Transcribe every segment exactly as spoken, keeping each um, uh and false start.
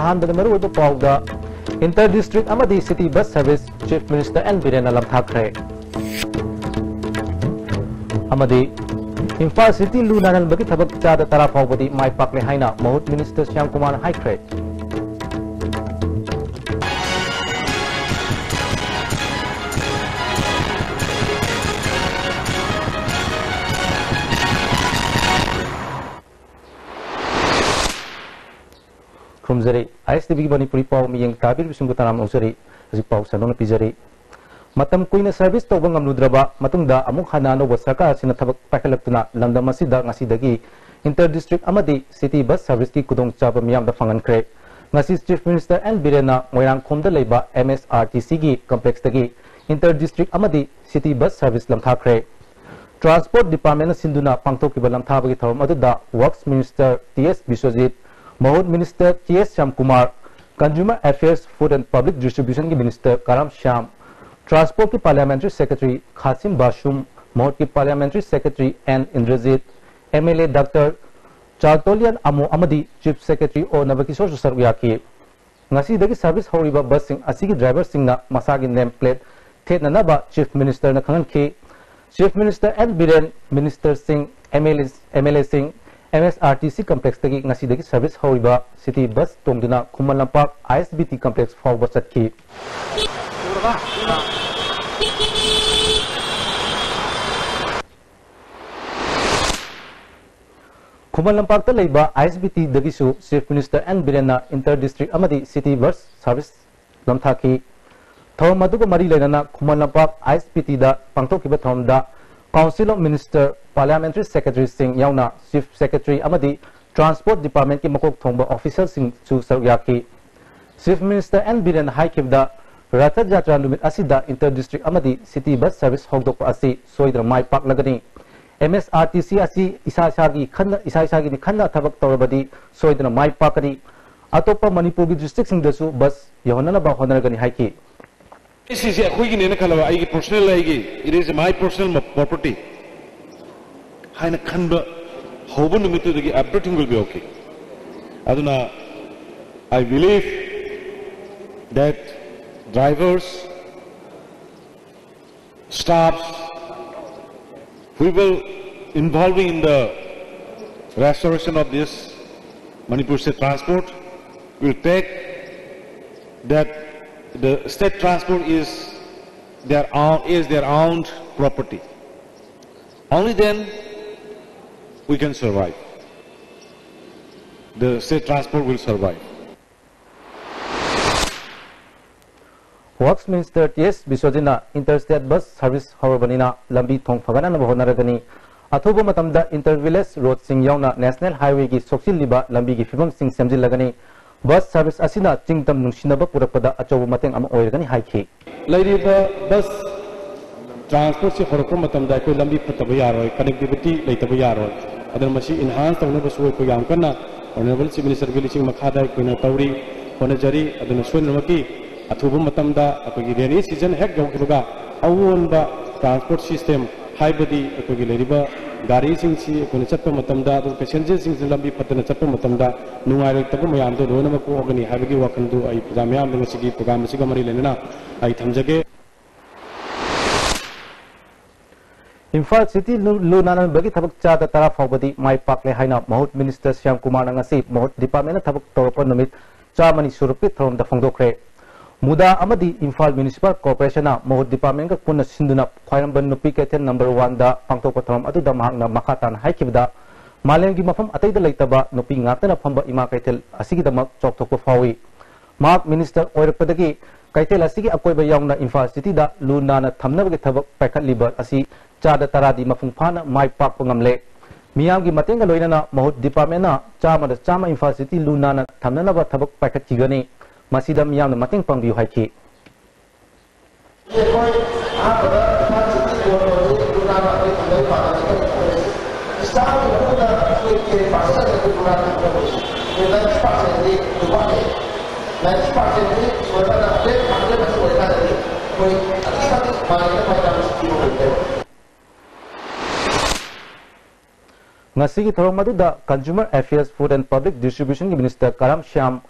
ꯑꯍꯥꯟꯕꯗ ꯃꯔꯨꯑꯣꯏꯕ ꯄꯥꯎꯗ, Inter District ꯑꯃꯗꯤ City Bus Service Chief Minister N ꯕꯤꯔꯦꯟꯅ ꯂꯝꯊꯥꯈ꯭ꯔꯦ꯫ ꯑꯃꯗꯤ ꯏꯝꯐꯥꯜ City ꯂꯨ ꯅꯥꯟꯍꯟꯕꯒꯤ ꯊꯕꯛ ꯆꯥꯗ ꯇꯔꯥ ꯐꯥꯎꯕꯗꯤ ꯃꯥꯏ ꯄꯥꯛꯂꯦ ꯍꯥꯏꯅ ꯃꯍꯨꯠ Minister ꯁ꯭ꯌꯥꯝ ꯀꯨꯃꯥꯔꯅ ꯍꯥꯏꯈ꯭ꯔꯦ꯫ ꯈꯨꯔꯨꯝꯖꯔꯤ꯫ ISTVꯒꯤ ꯃꯅꯤꯄꯨꯔꯤ ꯄꯥꯎ ꯃꯤꯠꯌꯦꯡ ꯇꯥꯕꯤꯔꯤꯕꯁꯤꯡꯕꯨ ꯇꯔꯥꯝꯅ ꯑꯣꯛꯆꯔꯤ꯫ ꯍꯧꯖꯤꯛ ꯄꯥꯎ ꯁꯟꯗꯣꯛꯅ ꯄꯤꯖꯔꯤ꯫ ꯃꯇꯝ ꯀꯨꯏꯅ service ꯇꯧꯕ ꯉꯝꯂꯨꯗ꯭ꯔꯕ ꯃꯇꯨꯡꯗ ꯑꯃꯨꯛ ꯍꯟꯅ ꯑꯅꯧꯕ ꯁꯔꯀꯥꯔ ꯑꯁꯤꯅ ꯊꯕꯛ ꯄꯥꯏꯈꯠꯂꯛꯇꯨꯅ ꯂꯝꯗꯝ ꯑꯁꯤꯗ ꯉꯁꯤꯗꯒꯤ Inter District ꯑꯃꯗꯤ City Bus Serviceꯀꯤ ꯈꯨꯗꯣꯡꯆꯥꯕ ꯃꯤꯌꯥꯝꯗ ꯐꯪꯍꯟꯈ꯭ꯔꯦ꯫ ꯉꯁꯤ Chief Minister N ꯕꯤꯔꯦꯟꯅ ꯃꯣꯏꯔꯥꯡꯈꯣꯝꯗ ꯂꯩꯕ MSRTCꯒꯤ complexꯇꯒꯤ Inter District ꯑꯃꯗꯤ City Bus Service ꯂꯝꯊꯥꯈ꯭ꯔꯦ꯫ Transport Departmentꯅ ꯁꯤꯟꯗꯨꯅ ꯄꯥꯡꯊꯣꯛꯈꯤꯕ ꯂꯝꯊꯥꯕꯒꯤ ꯊꯧꯔꯝ ꯑꯗꯨꯗ Works Minister T S Biswajit, ꯃꯍꯨꯠ Minister K S Syamkumar, Consumer Affairs, Food and Public Distributionꯒꯤ Minister ꯀꯔꯥꯝ ꯁ꯭ꯌꯥꯝ, Transportꯀꯤ Parliamentary Secretary ꯈꯥꯁꯤꯝ ꯕꯥꯁꯨꯝ, ꯃꯍꯨꯠꯀꯤ Parliamentary Secretary N Indrajit, MLA Doctor Chaltonlien Amo ꯑꯃꯗꯤ Chief Secretary ꯑꯣ ꯅꯕꯀꯤꯁꯣꯔꯁꯨ ꯁꯔꯨꯛ ꯌꯥꯈꯤ꯫ ꯉꯁꯤꯗꯒꯤ service ꯍꯧꯔꯤꯕ busꯁꯤꯡ ꯑꯁꯤꯒꯤ driverꯁꯤꯡꯅ ꯃꯁꯥꯒꯤ name plate ꯊꯦꯠꯅꯅꯕ Chief Ministerꯅ ꯈꯪꯍꯟꯈꯤ꯫ Chief Minister N Biren, Ministerꯁꯤꯡ, MLA, MLAꯁꯤꯡ, MSRTC complexꯇꯒꯤ ꯉꯁꯤꯗꯒꯤ service ꯍꯧꯔꯤꯕ city bus ꯇꯣꯡꯗꯨꯅ ꯈꯨꯃꯟ ꯂꯝꯄꯥꯛ ISBT complex ꯐꯥꯎꯕ ꯆꯠꯈꯤ꯫ ꯈꯨꯃꯟ ꯂꯝꯄꯥꯛꯇ ꯂꯩꯕ ISBTꯗꯒꯤꯁꯨ Chief Minister N ꯕꯤꯔꯦꯟꯅ inter district ꯑꯃꯗꯤ city bus service ꯅꯝꯊꯥꯈꯤ꯫ ꯊꯧꯔꯝ ꯑꯗꯨꯒ ꯃꯔꯤ ꯂꯩꯅꯅ ꯈꯨꯃꯟ ꯂꯝꯄꯥꯛ ISBTꯗ ꯄꯥꯡꯊꯣꯛꯈꯤꯕ ꯊꯧꯔꯝꯗ Council of Minister, Parliamentary Secretaryꯁꯤꯡ ꯌꯥꯎꯅ Chief Secretary ꯑꯃꯗꯤ Transport Departmentꯀꯤ ꯃꯀꯣꯛ ꯊꯣꯡꯕ officialꯁꯤꯡꯁꯨ ꯁꯔꯨꯛ ꯌꯥꯈꯤ꯫ Chief Minister N ꯕꯤꯔꯦꯟꯅ ꯍꯥꯏꯈꯤꯕꯗ, ꯔꯊ ꯖꯥꯇ꯭ꯔꯥ ꯅꯨꯃꯤꯠ ꯑꯁꯤꯗ inter district ꯑꯃꯗꯤ city bus service ꯍꯧꯗꯣꯛꯄ ꯑꯁꯤ ꯁꯣꯏꯗꯅ ꯃꯥꯏ ꯄꯥꯛꯂꯒꯅꯤ꯫ MSRTC ꯑꯁꯤ ꯏꯁꯥ ꯏꯁꯥꯒꯤ ꯈꯟꯅ, ꯏꯁꯥ ꯏꯁꯥꯒꯤꯅꯤ ꯈꯟꯅ ꯊꯕꯛ ꯇꯧꯔꯕꯗꯤ ꯁꯣꯏꯗꯅ ꯃꯥꯏ ꯄꯥꯛꯀꯅꯤ꯫ ꯑꯇꯣꯞꯄ ꯃꯅꯤꯄꯨꯔꯒꯤ districtꯁꯤꯡꯗꯁꯨ bus ꯌꯧꯍꯟꯅꯅꯕ ꯍꯣꯠꯅꯔꯒꯅꯤ ꯍꯥꯏꯈꯤ꯫ ꯑꯩ ꯁꯤꯁꯦ ꯑꯩꯈꯣꯏꯒꯤꯅꯦꯅ ꯈꯜꯂꯕ, ꯑꯩꯒꯤ personal, ꯑꯩꯒꯤ, it is my personal property ꯍꯥꯏꯅ ꯈꯟꯕ ꯍꯧꯕ ꯅꯨꯃꯤꯠꯇꯨꯗꯒꯤ everything will be okay꯫ ꯑꯗꯨꯅ I believe that drivers, staffs, who will involving in the restoration of this Manipur State Transport will take that the state transport is their own, is their own property. Only then we can survive. The state transport will survive. Works Minister T S ꯕꯤꯁ꯭ꯋꯖꯤꯠꯅ interstate bus service ꯍꯧꯔꯕꯅꯤꯅ ꯂꯝꯕꯤ ꯊꯣꯡ ꯐꯒꯠꯅꯅꯕ ꯍꯣꯠꯅꯔꯒꯅꯤ꯫ ꯑꯊꯨꯕ ꯃꯇꯝꯗ inter village roadꯁꯤꯡ ꯌꯥꯎꯅ national highwayꯒꯤ ꯁꯣꯛꯆꯤꯜꯂꯤꯕ ꯂꯝꯕꯤꯒꯤ ꯐꯤꯕꯝꯁꯤꯡ ꯁꯦꯝꯖꯤꯜꯂꯒꯅꯤ꯫ Bus service ꯑꯁꯤꯅ ꯆꯤꯡ ꯇꯝ ꯅꯨꯡꯁꯤꯅꯕ ꯄꯨꯔꯛꯄꯗ ꯑꯆꯧꯕ ꯃꯇꯦꯡ ꯑꯃ ꯑꯣꯏꯔꯒꯅꯤ ꯍꯥꯏꯈꯤ꯫ ꯂꯩꯔꯤꯕ bus transportꯁꯤ ꯍꯧꯔꯛꯄ ꯃꯇꯝꯗ ꯑꯩꯈꯣꯏ ꯂꯝꯕꯤ ꯐꯠꯇꯕ ꯌꯥꯔꯣꯏ, connectivity ꯂꯩꯇꯕ ꯌꯥꯔꯣꯏ꯫ ꯑꯗꯨꯅ ꯃꯁꯤ enhance ꯇꯧꯅꯕꯁꯨ ꯑꯩꯈꯣꯏ ꯌꯥꯝ ꯀꯟꯅ Honourable Chief Ministerꯒꯤ ꯂꯨꯆꯤꯡ ꯃꯈꯥꯗ ꯑꯩꯈꯣꯏꯅ ꯇꯧꯔꯤ, ꯍꯣꯠꯅꯖꯔꯤ꯫ ꯑꯗꯨꯅ ꯁꯣꯏꯗꯅꯃꯛꯀꯤ ꯑꯊꯨꯕ ꯃꯇꯝꯗ ꯑꯩꯈꯣꯏꯒꯤ rainy season ꯍꯦꯛ ꯌꯧꯈꯤꯕꯒ ꯑꯑꯣꯟꯕ transport system, ꯍꯥꯏꯕꯗꯤ ꯑꯩꯈꯣꯏꯒꯤ ꯂꯩꯔꯤꯕ ꯒꯥꯔꯤꯁꯤꯡꯁꯤ ꯑꯩꯈꯣꯏꯅ ꯆꯠꯄ ꯃꯇꯝꯗ, ꯑꯗꯨꯒ passengerꯁꯤꯡꯁꯤ ꯂꯝꯕꯤ ꯐꯠꯇꯅ ꯆꯠꯄ ꯃꯇꯝꯗ ꯅꯨꯡꯉꯥꯏꯔꯣꯏꯗꯕ ꯃꯌꯥꯝꯗꯣ ꯂꯣꯏꯅꯃꯛ ꯀꯣꯛꯑꯒꯅꯤ ꯍꯥꯏꯕꯒꯤ ꯋꯥꯈꯜꯗꯨ ꯑꯩ ꯄ꯭ꯔꯖꯥ ꯃꯤꯌꯥꯝꯗ ꯉꯁꯤꯒꯤ program ꯑꯁꯤꯒ ꯃꯔꯤ ꯂꯩꯅꯅ ꯑꯩ ꯊꯝꯖꯒꯦ꯫ ꯏꯝꯐꯥꯜ ꯁꯤꯇꯤ ꯂꯨ ꯂꯨ ꯅꯥꯟꯕꯒꯤ ꯊꯕꯛ ꯆꯥꯗ ꯇꯔꯥ ꯐꯥꯎꯕꯗꯤ ꯃꯥꯏ ꯄꯥꯛꯂꯦ ꯍꯥꯏꯅ ꯃꯍꯨꯠ ꯃꯤꯅꯤꯁꯇꯔ ꯁ꯭ꯌꯥꯝ ꯀꯨꯃꯥꯔꯅ ꯉꯁꯤ ꯃꯍꯨꯠ ꯗꯤꯄꯥꯔꯠꯃꯦꯟꯅ ꯊꯕꯛ ꯇꯧꯔꯛꯄ ꯅꯨꯃꯤꯠ ꯆꯥꯝꯃꯅꯤ ꯁꯨꯔꯛꯄꯒꯤ ꯊꯧꯔꯝꯗ ꯐꯣꯡꯗꯣꯛꯈ꯭ꯔꯦ꯫ ꯃꯨꯗꯥ ꯑꯃꯗꯤ ꯏꯝꯐꯥꯜ ꯃ꯭ꯌꯨꯅꯤꯁꯤꯄꯥꯜ ꯀꯣꯔꯄꯣꯔꯦꯁꯟꯅ ꯃꯍꯨꯠ ꯗꯤꯄꯥꯔꯠꯃꯦꯟꯒ ꯄꯨꯟꯅ ꯁꯤꯟꯗꯨꯅ ꯈ꯭ꯋꯥꯏꯔꯝꯕꯟ ꯅꯨꯄꯤ ꯀꯩꯊꯦꯜ ꯅꯝꯕꯔ ꯋꯥꯟꯗ ꯄꯥꯡꯊꯣꯛꯄ ꯊꯧꯔꯝ ꯑꯗꯨꯗ ꯃꯍꯥꯛꯅ ꯃꯈꯥ ꯇꯥꯅ ꯍꯥꯏꯈꯤꯕꯗ, ꯃꯥꯂꯦꯝꯒꯤ ꯃꯐꯝ ꯑꯇꯩꯗ ꯂꯩꯇꯕ ꯅꯨꯄꯤ ꯉꯥꯛꯇꯅ ꯐꯝꯕ ꯏꯃꯥ ꯀꯩꯊꯦꯜ ꯑꯁꯤꯒꯤꯗꯃꯛ ꯆꯥꯎꯊꯣꯛꯄ ꯐꯥꯎꯏ꯫ ꯃꯍꯥꯛ ꯃꯤꯅꯤꯁꯇꯔ ꯑꯣꯏꯔꯛꯄꯗꯒꯤ ꯀꯩꯊꯦꯜ ꯑꯁꯤꯒꯤ ꯑꯀꯣꯏꯕ ꯌꯥꯎꯅ ꯏꯝꯐꯥꯜ ꯁꯤꯇꯤꯗ ꯂꯨ ꯅꯥꯟꯅ ꯊꯝꯅꯕꯒꯤ ꯊꯕꯛ ꯄꯥꯏꯈꯠꯂꯤꯕ ꯑꯁꯤ ꯆꯥꯗ ꯇꯔꯥꯗꯤ ꯃꯄꯨꯡ ꯐꯥꯅ ꯃꯥꯏ ꯄꯥꯛꯄ ꯉꯝꯂꯦ꯫ ꯃꯤꯌꯥꯝꯒꯤ ꯃꯇꯦꯡꯒ ꯂꯣꯏꯅꯅ ꯃꯍꯨꯠ ꯗꯤꯄꯥꯔꯠꯃꯦꯟꯅ ꯆꯥꯝꯃꯗ ꯆꯥꯝꯃ ꯏꯝꯐꯥꯜ ꯁꯤꯇꯤ ꯂꯨ ꯅꯥꯟꯅ ꯊꯝꯅꯅꯕ ꯊꯕꯛ ꯄꯥꯏꯈꯠꯈꯤꯒꯅꯤ꯫ ꯃꯁꯤꯗ ꯃꯤꯌꯥꯝꯅ ꯃꯇꯦꯡ ꯄꯥꯡꯕꯤꯌꯨ ꯍꯥꯏꯈꯤ꯫ ꯑꯩꯈꯣꯏ ꯑꯍꯥꯟꯕꯗ ꯏꯝꯐꯥꯜ ꯁꯤꯇꯤ ꯕꯣꯔꯗ ꯇꯧꯔꯤ, ꯂꯨ ꯅꯥꯟꯅ ꯑꯩꯈꯣꯏ ꯊꯝꯕꯒꯤ ꯄꯥꯡꯒꯜ ꯑꯃ ꯂꯩ꯫ ꯏꯁꯇꯥꯐꯀꯤ ꯃꯅꯨꯡꯗ ꯑꯩꯈꯣꯏ ten percent ꯑꯩꯈꯣꯏ ꯂꯨ ꯅꯥꯟꯅ ꯊꯝꯕ ꯂꯩ꯫ ꯑꯩꯈꯣꯏ ninety percent ꯗꯤ ꯋꯥꯠꯂꯤ꯫ Ninety percent ꯗꯤ ꯁꯨꯃꯥꯏꯅ hundred percent ꯑꯣꯏꯔꯀꯥꯟꯗꯗꯤ ꯑꯩꯈꯣꯏ ꯑꯗꯨꯛꯀꯤ ꯃꯇꯤꯛ ꯃꯥꯂꯦꯝꯗ ꯃꯥꯏ ꯄꯥꯛꯅ ꯁꯤꯇꯤ ꯑꯃ ꯑꯣꯏꯒꯗꯧꯔꯦ꯫ ꯉꯁꯤꯒꯤ ꯊꯧꯔꯝ ꯑꯗꯨꯗ Consumer Affairs, Food and Public Distribution ꯒꯤ ꯃꯤꯅꯤꯁꯇꯔ ꯀꯔꯥꯝ ꯁ꯭ꯌꯥꯝ,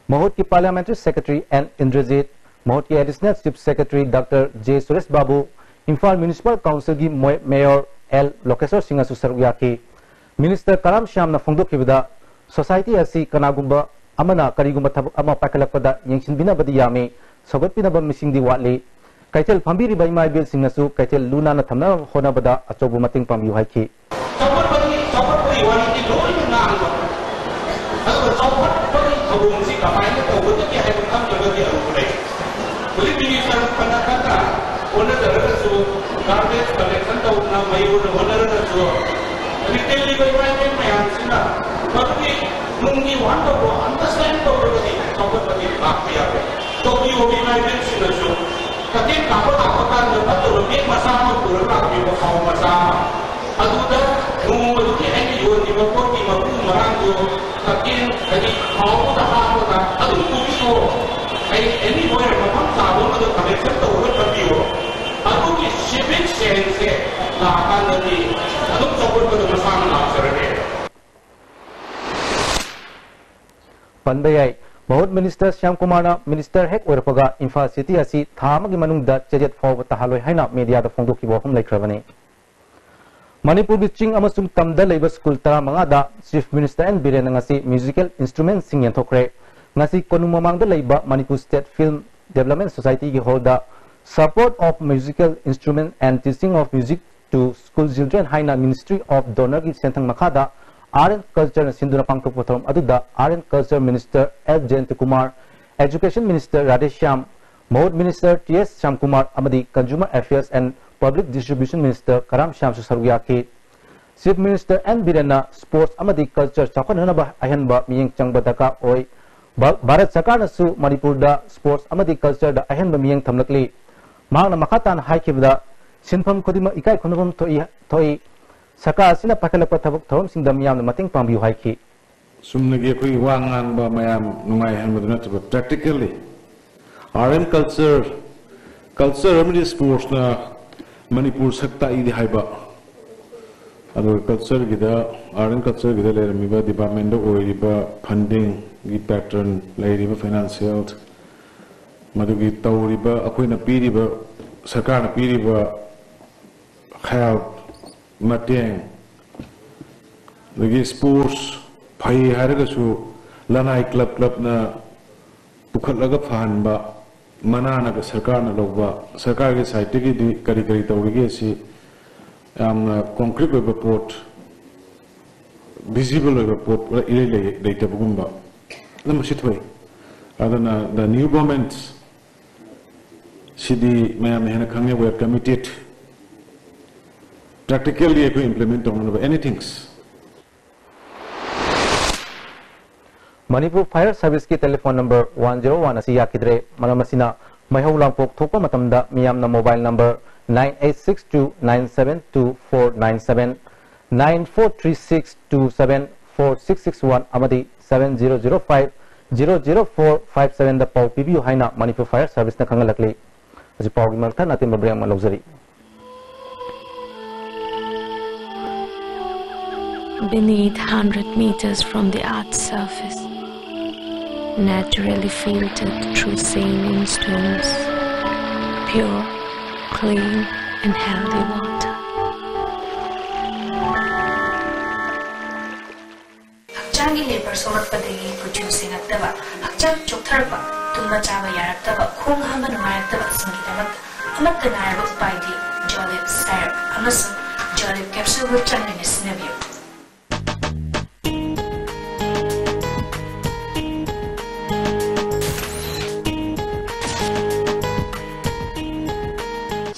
ꯃꯍꯨꯠꯀꯤ Parliamentary Secretary N Indrajit, ꯃꯍꯨꯠꯀꯤ Additional Chief Secretary Doctor J Suresh Babu, Imphal Municipal Councilꯒꯤ ꯃꯣꯏ-, Mayor L ꯂꯣꯀꯦꯁꯣꯔ ꯁꯤꯡꯍꯁꯨ ꯁꯔꯨꯛ ꯌꯥꯈꯤ꯫ Minister ꯀꯔꯥꯝ ꯁ꯭ꯌꯥꯝꯅ ꯐꯣꯡꯗꯣꯛꯈꯤꯕꯗ, society ꯑꯁꯤ ꯀꯅꯥꯒꯨꯝꯕ ꯑꯃꯅ ꯀꯔꯤꯒꯨꯝꯕ ꯊꯕꯛ ꯑꯃ ꯄꯥꯏꯈꯠꯂꯛꯄꯗ ꯌꯦꯡꯁꯤꯟꯕꯤꯅꯕꯗꯤ ꯌꯥꯝꯃꯤ, ꯁꯧꯒꯠꯄꯤꯅꯕ ꯃꯤꯁꯤꯡꯗꯤ ꯋꯥꯠꯂꯤ꯫ ꯀꯩꯊꯦꯜ ꯐꯝꯕꯤꯔꯤꯕ ꯏꯃꯥ ꯏꯕꯦꯜꯁꯤꯡꯅꯁꯨ ꯀꯩꯊꯦꯜ ꯂꯨ ꯅꯥꯟꯅ ꯊꯝꯅꯕ ꯍꯣꯠꯅꯕꯗ ꯑꯆꯧꯕ ꯃꯇꯦꯡ ꯄꯥꯡꯕꯤꯌꯨ ꯍꯥꯏꯈꯤ꯫ ꯆꯥꯎꯈꯠꯄꯒꯤ, ꯆꯥꯎꯈꯠꯄꯒꯤ ꯋꯥꯔꯤꯗꯤ ꯂꯣꯏꯅ ꯉꯥꯡꯕ꯫ ꯑꯗꯨꯒ ꯆꯥꯎꯈꯠꯄꯒꯤ ꯊꯧꯑꯣꯡꯁꯤ ꯀꯃꯥꯏꯅ ꯇꯧꯒꯗꯒꯦ ꯍꯥꯏꯕ ꯈꯪꯗ꯭ꯔꯒꯗꯤ ꯑꯔꯨꯕ ꯂꯩ꯫ ꯍꯧꯖꯤꯛ minister ꯐꯅ ꯀꯟꯅ ꯍꯣꯠꯅꯖꯔꯒꯁꯨ, garbage collection ꯇꯧꯗꯅ ꯃꯌꯣꯟꯗ ꯍꯣꯠꯅꯔꯒꯁꯨ, ꯍꯧꯖꯤꯛ ꯇꯤꯜꯂꯤꯕ ꯏꯃꯥ ꯏꯕꯦꯟ ꯃꯌꯥꯝꯁꯤꯅ ꯃꯗꯨꯒꯤ ꯅꯨꯡꯒꯤ ꯋꯥꯍꯟꯊꯣꯛꯇꯣ understand ꯇꯧꯗ꯭ꯔꯒꯗꯤ ꯆꯥꯎꯈꯠꯄꯗꯤ ꯂꯥꯛꯄ ꯌꯥꯗꯦ꯫ ꯇꯣꯀꯤꯌꯣꯒꯤ ꯏꯃꯥ ꯏꯕꯦꯟꯁꯤꯡꯅꯁꯨ ꯀꯩꯊꯦꯜ ꯀꯥꯞꯄ ꯂꯥꯛꯄ ꯀꯥꯟꯗ ꯐꯠꯇꯕ bag ꯃꯆꯥ ꯑꯃ ꯄꯨꯔꯒ ꯂꯥꯛꯄꯤꯕ, ꯈꯥꯎ ꯃꯆꯥ ꯑꯃ꯫ ꯑꯗꯨꯗ ꯅꯣꯡꯃꯗꯨꯒꯤ ꯑꯩꯅ ꯌꯣꯜꯂꯤꯕ ꯄꯣꯠꯀꯤ ꯃꯀꯨ ꯃꯔꯥꯡꯗꯣ ꯀꯩꯊꯦꯜ, ꯍꯥꯏꯗꯤ, ꯈꯥꯎꯗꯨꯗ ꯍꯥꯞꯄꯒ ꯑꯗꯨꯝ ꯄꯨꯕꯤꯌꯣ꯫ ꯑꯩ anywhere ꯃꯐꯝ ꯆꯥꯕ ꯑꯃꯗ collection ꯇꯧꯔꯒ ꯊꯝꯕꯤꯌꯣ꯫ ꯑꯗꯨꯒꯤ civic sense ꯁꯦ ꯂꯥꯛꯑꯀꯥꯟꯗꯗꯤ ꯑꯗꯨꯝ ꯆꯥꯎꯈꯠꯄꯗꯣ ꯃꯁꯥꯅ ꯂꯥꯛꯆꯔꯅꯤ꯫ ꯄꯟꯕ ꯌꯥꯏ, ꯃꯍꯨꯠ Minister ꯁ꯭ꯌꯥꯝ ꯀꯨꯃꯥꯔꯅ minister ꯍꯦꯛ ꯑꯣꯏꯔꯛꯄꯒ ꯏꯝꯐꯥꯜ city ꯑꯁꯤ ꯊꯥ ꯑꯃꯒꯤ ꯃꯅꯨꯡꯗ ꯆꯦꯗꯦꯠ ꯐꯥꯎꯕ ꯇꯥꯍꯜꯂꯣꯏ ꯍꯥꯏꯅ media ꯗ ꯐꯣꯡꯗꯣꯛꯈꯤꯕ ꯋꯥꯐꯝ ꯂꯩꯈ꯭ꯔꯕꯅꯤ꯫ ꯃꯅꯤꯄꯨꯔꯒꯤ ꯆꯤꯡ ꯑꯃꯁꯨꯡ ꯇꯝꯗ ꯂꯩꯕ ꯁ꯭ꯀꯨꯜ ꯇꯔꯥꯃꯉꯥꯗ Chief Minister N ꯕꯤꯔꯦꯟꯅ ꯉꯁꯤ musical instrument ꯁꯤꯡ ꯌꯦꯟꯊꯣꯛꯈ꯭ꯔꯦ꯫ ꯉꯁꯤ ꯀꯣꯅꯨꯡ ꯃꯃꯥꯡꯗ ꯂꯩꯕ Manipur State Film Development Society ꯒꯤ hall the Support of Musical Instrument and Teaching of Music to School Children ꯍꯥꯏꯅ Ministry of DoNER ꯒꯤ ꯁꯦꯟꯊꯪ ꯃꯈꯥꯗ Art and Culture ꯅ ꯁꯤꯟꯗꯨꯅ ꯄꯥꯡꯊꯣꯛꯄ ꯊꯧꯔꯝ ꯑꯗꯨꯗ Art and Culture Minister L ꯖꯌꯟꯇ Kumar, Education Minister Radheshyam, ꯃꯍꯨꯠ Minister ꯇꯤ ꯑꯦꯁ ꯁ꯭ꯌꯥꯝ ꯀꯨꯃꯥꯔ ꯑꯃꯗꯤ Consumer Affairs and Public Distribution Minister ꯀꯔꯥꯝ ꯁ꯭ꯌꯥꯝꯁꯨ ꯁꯔꯨꯛ ꯌꯥꯈꯤ꯫ Chief Minister N ꯕꯤꯔꯦꯟꯅ sports ꯑꯃꯗꯤ culture ꯆꯥꯎꯈꯠꯅꯅꯕ ꯑꯍꯦꯟꯕ ꯃꯤꯠꯌꯦꯡ ꯆꯪꯕ ꯗꯔꯀꯥꯔ ꯑꯣꯏ꯫ ꯚꯥ-, ꯚꯥꯔꯠ ꯁꯔꯀꯥꯔꯅꯁꯨ ꯃꯅꯤꯄꯨꯔꯗ sports ꯑꯃꯗꯤ culture ꯗ ꯑꯍꯦꯟꯕ ꯃꯤꯠꯌꯦꯡ ꯊꯝꯂꯛꯂꯤ꯫ ꯃꯍꯥꯛꯅ ꯃꯈꯥ ꯇꯥꯅ ꯍꯥꯏꯈꯤꯕꯗ, ꯁꯤꯟꯐꯝ ꯈꯨꯗꯤꯡꯃꯛ ꯏꯀꯥꯏ ꯈꯨꯝꯅꯐꯝ ꯊꯣꯛꯏ, ꯊꯣꯛꯏ꯫ ꯁꯔꯀꯥꯔ ꯑꯁꯤꯅ ꯄꯥꯏꯈꯠꯂꯛꯄ ꯊꯕꯛ ꯊꯧꯔꯝꯁꯤꯡꯗ ꯃꯤꯌꯥꯝꯅ ꯃꯇꯦꯡ ꯄꯥꯡꯕꯤꯌꯨ ꯍꯥꯏꯈꯤ꯫ ꯆꯨꯝꯅꯒꯤ ꯑꯩꯈꯣꯏ ꯋꯥ ꯉꯥꯡꯕ ꯃꯌꯥꯝ ꯅꯨꯡꯉꯥꯏꯍꯟꯕꯗꯨ ꯅꯠꯇꯕ, practically art and culture, culture ꯑꯃꯗꯤ sports ꯅ ꯃꯅꯤꯄꯨꯔ ꯁꯛ ꯇꯥꯛꯏꯗꯤ ꯍꯥꯏꯕ, ꯑꯗꯨꯒ ꯀꯜꯆꯔꯒꯤꯗ, ꯑꯥꯔꯠ ꯑꯦꯟ ꯀꯜꯆꯔꯒꯤꯗ ꯂꯩꯔꯝꯃꯤꯕ ꯗꯤꯄꯥꯔꯠꯃꯦꯟꯗ ꯑꯣꯏꯔꯤꯕ ꯐꯟꯗꯤꯡꯒꯤ ꯄꯦꯇꯔꯟ, ꯂꯩꯔꯤꯕ ꯐꯥꯏꯅꯥꯟꯁꯤꯌꯦꯜ, ꯃꯗꯨꯒꯤ ꯇꯧꯔꯤꯕ, ꯑꯩꯈꯣꯏꯅ ꯄꯤꯔꯤꯕ, ꯁꯔꯀꯥꯔꯅ ꯄꯤꯔꯤꯕ ꯍꯦꯜꯞ, ꯃꯇꯦꯡ, ꯑꯗꯒꯤ ꯁ꯭ꯄꯣꯔꯠꯁ ꯐꯩ ꯍꯥꯏꯔꯒꯁꯨ ꯂꯅꯥꯏ ꯀ꯭ꯂꯕ ꯀ꯭ꯂꯕꯅ ꯄꯨꯈꯠꯂꯒ ꯐꯍꯟꯕ, ꯃꯅꯥꯅꯒ ꯁꯔꯀꯥꯔꯅ ꯂꯧꯕ, ꯁꯔꯀꯥꯔꯒꯤ ꯁꯥꯏꯠꯇꯒꯤꯗꯤ ꯀꯔꯤ ꯀꯔꯤ ꯇꯧꯔꯤꯒꯦ ꯁꯤ ꯌꯥꯝꯅ ꯀꯣꯟꯀ꯭ꯔꯤꯠ ꯑꯣꯏꯕ ꯄꯣꯠ, ꯚꯤꯖꯤꯕꯜ ꯑꯣꯏꯕ ꯄꯣꯠ ꯏꯔꯩ ꯂꯩ-, ꯂꯩꯇꯕꯒꯨꯝꯕ ꯑꯗꯨꯝꯕꯁꯨ ꯊꯣꯛꯏ꯫ ꯑꯗꯨꯅ the new government ꯁꯤꯗꯤ ꯃꯌꯥꯝꯅ ꯍꯦꯟꯅ ꯈꯪꯉꯦ, we are committed practically ꯑꯩꯈꯣꯏ implement ꯇꯧꯅꯅꯕ anything꯫ ꯃꯅꯤꯄꯨꯔ ꯐꯥꯌꯔ ꯁꯔꯚꯤꯁꯀꯤ telephone number one zero one ꯑꯁꯤ ꯌꯥꯈꯤꯗ꯭ꯔꯦ꯫ ꯃꯔꯝ ꯑꯁꯤꯅ, ꯃꯩꯍꯧ ꯂꯥꯡꯄꯣꯛ ꯊꯣꯛꯄ ꯃꯇꯝꯗ ꯃꯤꯌꯥꯝꯅ mobile number nine eight six two nine seven two four nine seven, nine four three six two seven four six six one ꯑꯃꯗꯤ seven zero zero five zero zero four five ꯁꯚꯦꯟꯗ ꯄꯥꯎ ꯄꯤꯕꯤꯌꯨ ꯍꯥꯏꯅ ꯃꯅꯤꯄꯨꯔ ꯐꯥꯌꯔ ꯁꯔꯚꯤꯁꯅ ꯈꯪꯍꯜꯂꯛꯂꯤ꯫ ꯍꯧꯖꯤꯛ ꯄꯥꯎꯒꯤ ꯃꯊꯪ ꯑꯇꯦꯟꯕ break ꯑꯃ ꯂꯧꯖꯔꯤ꯫ Beneath, hundred meters from the earth's surface, naturally filtered through saline stones, pure, clean, and healthy water. ꯍꯛꯆꯥꯡꯒꯤ ꯂꯦꯕꯔ ꯁꯣꯛꯂꯛꯄꯗꯒꯤ ꯀꯨꯆꯨ ꯁꯦꯡꯉꯛꯇꯕ, ꯍꯛꯆꯥꯡ ꯆꯣꯛꯊꯔꯛꯄ, ꯇꯨꯝꯕ ꯆꯥꯕ ꯌꯥꯔꯛꯇꯕ, ꯈꯣꯡ ꯍꯥꯝꯕ ꯅꯨꯡꯉꯥꯏꯔꯛꯇꯕꯁꯤꯡꯒꯤꯗꯃꯛꯇ ꯑꯃꯠꯇ ꯉꯥꯏꯔꯕ ꯎꯄꯥꯏꯗꯤ ꯖꯣꯂꯤꯞ ꯁꯥꯏꯔꯞ ꯑꯃꯁꯨꯡ ꯖꯣꯂꯤꯞ ꯀꯦꯞꯁꯨꯜꯕꯨ ꯆꯥꯡ ꯅꯥꯏꯅ ꯁꯤꯖꯤꯟꯅꯕꯤꯌꯨ꯫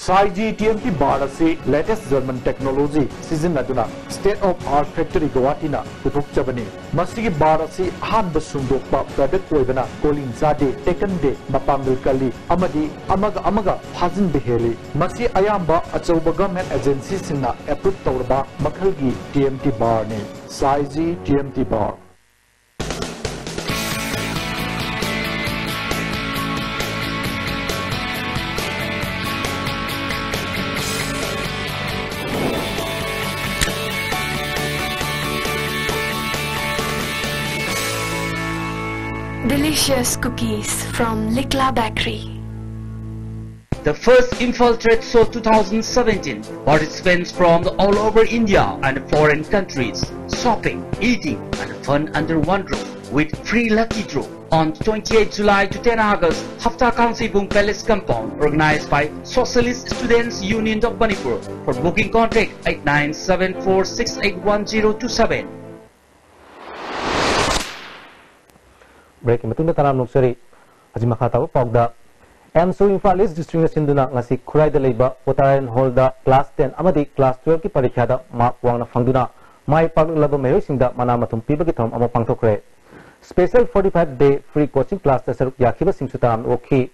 ꯁꯥꯏꯖꯤ ꯇꯤ ꯑꯦꯝ ꯇꯤ ꯕꯥꯔ ꯑꯁꯤ ꯂꯦꯇꯦꯁ ꯖꯔꯃꯟ ꯇꯦꯛꯅꯣꯂꯣꯖꯤ ꯁꯤꯖꯤꯟꯅꯗꯨꯅ ꯁ꯭ꯇꯦꯠ ꯑꯣꯐ ꯑꯥꯔꯠ ꯐꯦꯛꯇꯔꯤ ꯒꯨꯋꯥꯍꯥꯇꯤꯅ ꯄꯨꯊꯣꯛꯆꯕꯅꯤ꯫ ꯃꯁꯤꯒꯤ ꯕꯥꯔ ꯑꯁꯤ ꯑꯍꯥꯟꯕ ꯁꯨꯡꯗꯣꯛꯄ ꯄ꯭ꯔꯗꯛ ꯑꯣꯏꯕꯅ ꯀꯣꯂꯤꯡ ꯆꯥꯗꯦ, ꯇꯦꯀꯟꯗꯦ, ꯃꯄꯥꯡꯒꯜ ꯀꯜꯂꯤ ꯑꯃꯗꯤ ꯑꯃꯒ ꯑꯃꯒ ꯐꯥꯖꯤꯟꯕ ꯍꯦꯜꯂꯤ꯫ ꯃꯁꯤ ꯑꯌꯥꯝꯕ ꯑꯆꯧꯕ ꯒꯚꯔꯟꯃꯦꯟꯠ ꯑꯦꯖꯦꯟꯁꯤꯁꯤꯡꯅ ꯑꯦꯄ꯭ꯔꯨꯚ ꯇꯧꯔꯕ ꯃꯈꯜꯒꯤ ꯇꯤ ꯑꯦꯝ ꯇꯤ ꯕꯥꯔꯅꯤ꯫ ꯁꯥꯏꯖꯤ T M T bar. Delicious cookies from Likla Bakery. The first Imphal Trade Show two thousand seventeen. Participants from the all over India and foreign countries. Shopping, eating, and fun under one roof with free lucky draw on twenty-eighth July to ten August, Hafta Khangseibung Palace Compound, organized by Socialist Students Union of Manipur. For booking, contact eight nine seven four six eight one zero two seven. Break ꯀꯤ ꯃꯇꯨꯡꯗ ꯇꯔꯥꯝꯅ ꯑꯣꯛꯆꯔꯤ꯫ ꯍꯧꯖꯤꯛ ꯃꯈꯥ ꯇꯥꯕ ꯄꯥꯎꯗ, ꯑꯦꯝꯁꯨ ꯏꯝꯐꯥꯜ ꯏꯁ ꯗꯤꯁꯇ꯭ꯔꯤꯛꯅ ꯁꯤꯟꯗꯨꯅ ꯉꯁꯤ ꯈꯨꯔꯥꯏꯗ ꯂꯩꯕ ꯀꯣꯇꯥꯔꯦꯟ ꯍꯣꯜꯗ ꯀ꯭ꯂꯥꯁ ꯇꯦꯟ ꯑꯃꯗꯤ ꯀ꯭ꯂꯥꯁ ꯇꯨꯋꯦꯜꯐꯀꯤ ꯄꯔꯤꯈ꯭ꯌꯥꯗ ꯃꯥꯔꯛ ꯋꯥꯡꯅ ꯐꯪꯗꯨꯅ ꯃꯥꯏ ꯄꯥꯛꯂꯛꯂꯕ ꯃꯍꯩꯔꯣꯏꯁꯤꯡꯗ ꯃꯅꯥ ꯃꯊꯨꯝ ꯄꯤꯕꯒꯤ ꯊꯧꯔꯝ ꯑꯃ ꯄꯥꯡꯊꯣꯛꯈ꯭ꯔꯦ꯫ Special forty five day free coaching class ꯇ ꯁꯔꯨꯛ ꯌꯥꯈꯤꯕꯁꯤꯡꯁꯨ ꯇꯔꯥꯝꯅ ꯑꯣꯛꯈꯤ꯫